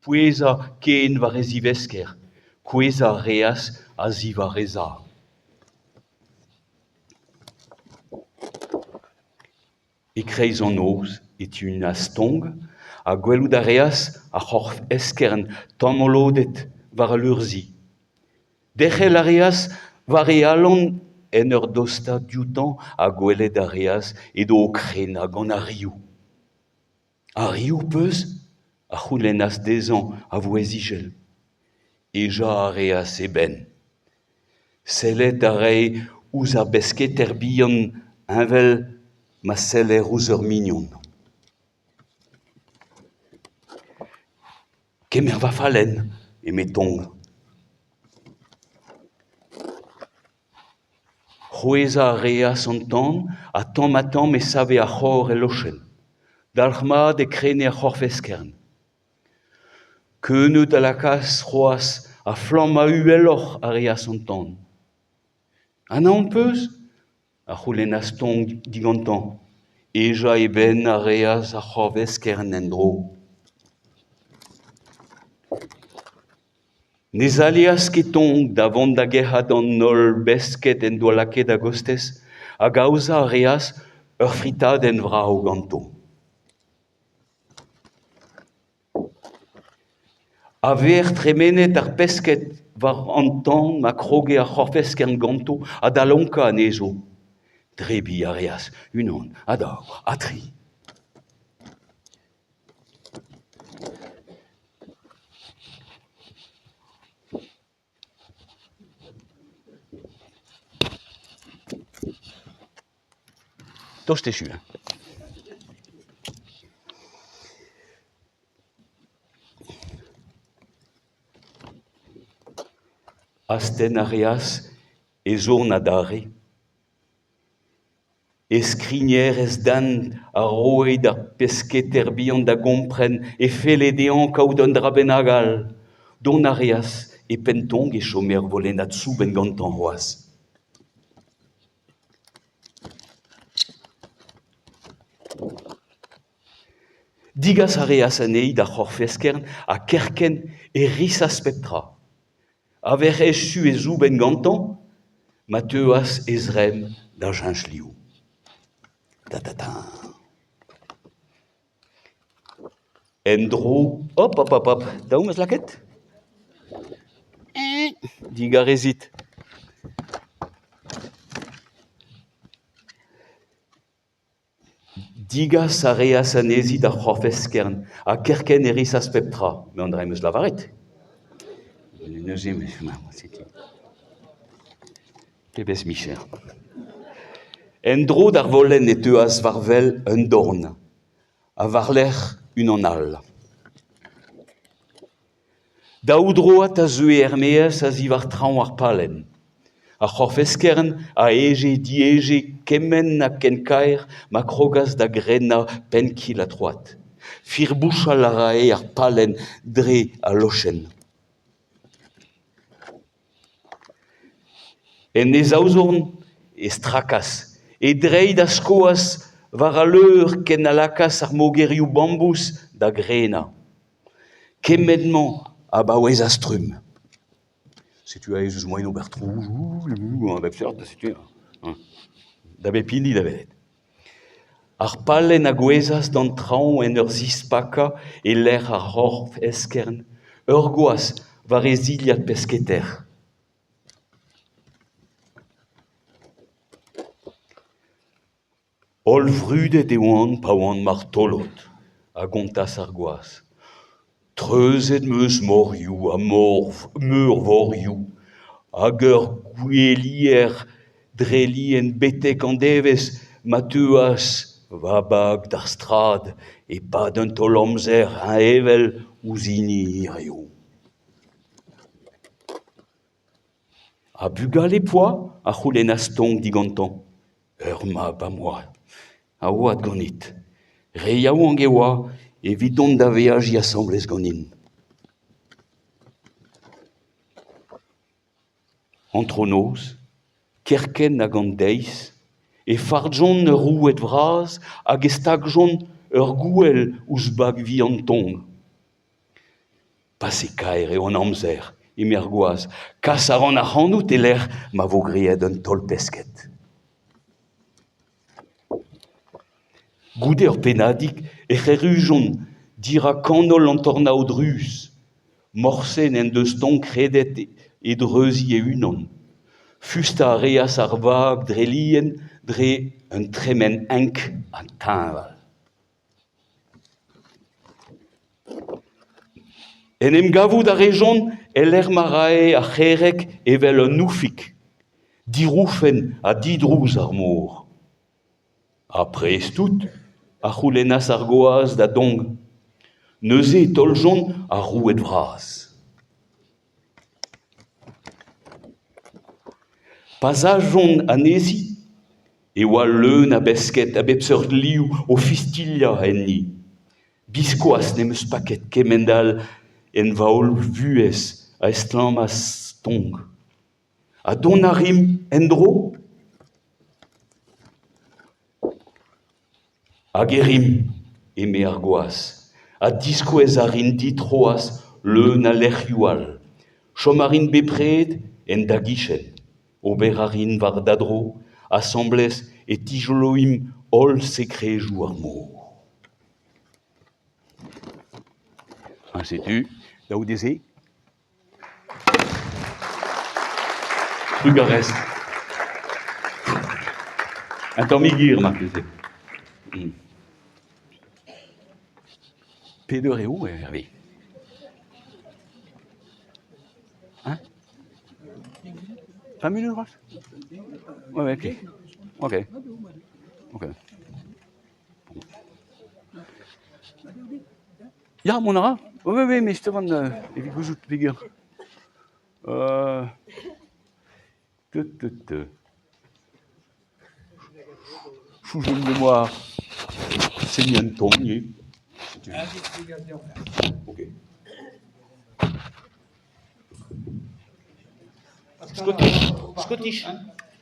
pouezañ ken war e zivesker. Kouezhañ a reas a-ziwar he zal. E-kreiz an noz e tihunas Tong ha gwelout a reas ar c'horf-eskern tamolodet war al leur-zi. Derc'hel a reas war e alan en ur dostaat dioutañ ha gwelet a reas edo o krenañ gant ar riv. Ar riv 'peus ? a c'houlennas dezhañ a vouezh izel. Hejañ a reas e benn. Sellet a rae ouzh ar besketer bihan heñvel ma seller ouzh ur mignon. Kemer va fallenn, eme Tong. C'hwezhañ a reas an tan ha tamm-ha-tamm e save ar c'horr el lochenn. Dalc'hmat e krene ar c'horf-eskern. Keuneud a lakaas c'hoazh ha flammañ uheloc'h a reas an tan. Ha naon 'peus ? a c'houlennas Tong digantañ. Hejañ e benn a reas ar c'horf-eskern en-dro. Ne zaleas ket Tong da vont da gerc'hat an holl besked en doa lakaet a-gostez hag aozañ a reas ur fritadenn vrav ganto. A-vec'h tremenet ar pesked war an tan ma kroge ar c'horf-eskern ganto ha da lonkañ anezho. Debriñ a reas unan ha daou ha tri. Tost echu hein. Astenn a reas e zorn adarre. E skrignerez-dant a roe d'ar pesketer bihan da gompren e felle dezhañ kaout un dra bennak all. Dont a reas e penn-tong e chome ur volennad soubenn gantañ c'hoazh. Degas a reas anezhi d'ar c'horf-eskern ha kerkent e risas pep tra. A-vec'h echu e soubenn gantañ ma teuas e zremm da cheñch liv. Ta-ta-ta. En-dro, hop, hop, hop, hop, daou 'm eus lakaet ? Digarezit. Degas a reas anezhi d'ar c'horf-eskern ha kerkent e risas pep tra, met an dra em eus lavaret. Neuze, setu. Pebezh micher. En-dro d'ar volenn e teuas war-wel un dorn, ha war-lerc'h unan all. Daou droad a zeue er-maez a-ziwar traoñ ar pallenn. Ar c'horf-eskern a heje-diheje kement ha ken kaer ma krogas da grenañ penn-kil-ha-troad. Firbouchal a rae ar pallenn dre al lochenn. En e zaou zorn e strakas, e dreid a skoas war al leur ken a lakaas ar mogerioù bambouz da grenañ. Kement-mañ a baouezas trumm. Setu aes eus moaien ober trouz a bep seurt, setu da bep hini da welet. Ar pallenn a gouezhas d'an traoñ en ur zispakañ e-lec'h ar c'horf-eskern, ur gwaz war e zilhad pesketer. Hollvrudet e oan pa oan martolod, a gontas ar gwaz. Treuzet 'm eus morioù ha meurvorioù hag ur gouelier dre lien betek an devezh ma teuas va bag d'ar strad e-pad un taol-amzer heñvel ouzh hini hiziv. Ha bugale 'poa ? a c'houlennas Tong digantañ. Ur mab am boa, a oad ganit. Re yaouank e oa evit dont da veajiñ asambles ganin. Antronoz, kerkent hag an deiz, e fardjont ur roued vras hag e stagjont ur gouel ouzh bag vihan Tong. Pase kaer eo an amzer, eme ar gwaz, kas a ran ac'hanout e-lec'h ma vo graet un taol-pesked. Goude ur pennadig ec'h errujont dirak kanol an tornaod ruz. Morse n'en deus tamm kredet e dreuziñ e-unan. Fustañ a reas ar vag dre lien dre un tremen enk ha teñval. En em gavout a rejont e-lec'h ma rae ar c'herreg evel un oufig, diroufenn ha didrouz ar mor. Ha prest out ? a c'houlennas ar gwaz da Dong. Neuze e taoljont ar roued vras. Pa'z ajont anezhi e oa leun a besked a bep seurt liv o fistilhañ enni. Biskoazh n'em eus paket kement-all en va holl vuhez a estlammas Tong. Ha dont a rimp en-dro ? Hag e rimp, eme ar gwaz, ha diskouez a rin dit c'hoazh leun a lec'hioù all. Chom a rin bepred en da gichen. Ober a rin war da dro, asambles e tizoloimp holl sekredoù ar mor. Ha setu, daou dezhe. Trugarez. Un tammig hir marteze. Pet eur eo, Hervé? Hein? 20 minutes c'hoazh? Ouais, ok. Ok. Ok. Ya, mont a ra. Oui, oui, mais justement, evit gouzout peger. Te, te, te. Choujen mémoire. Seniñ un ton ivez. Ok. Scottish. Scottish.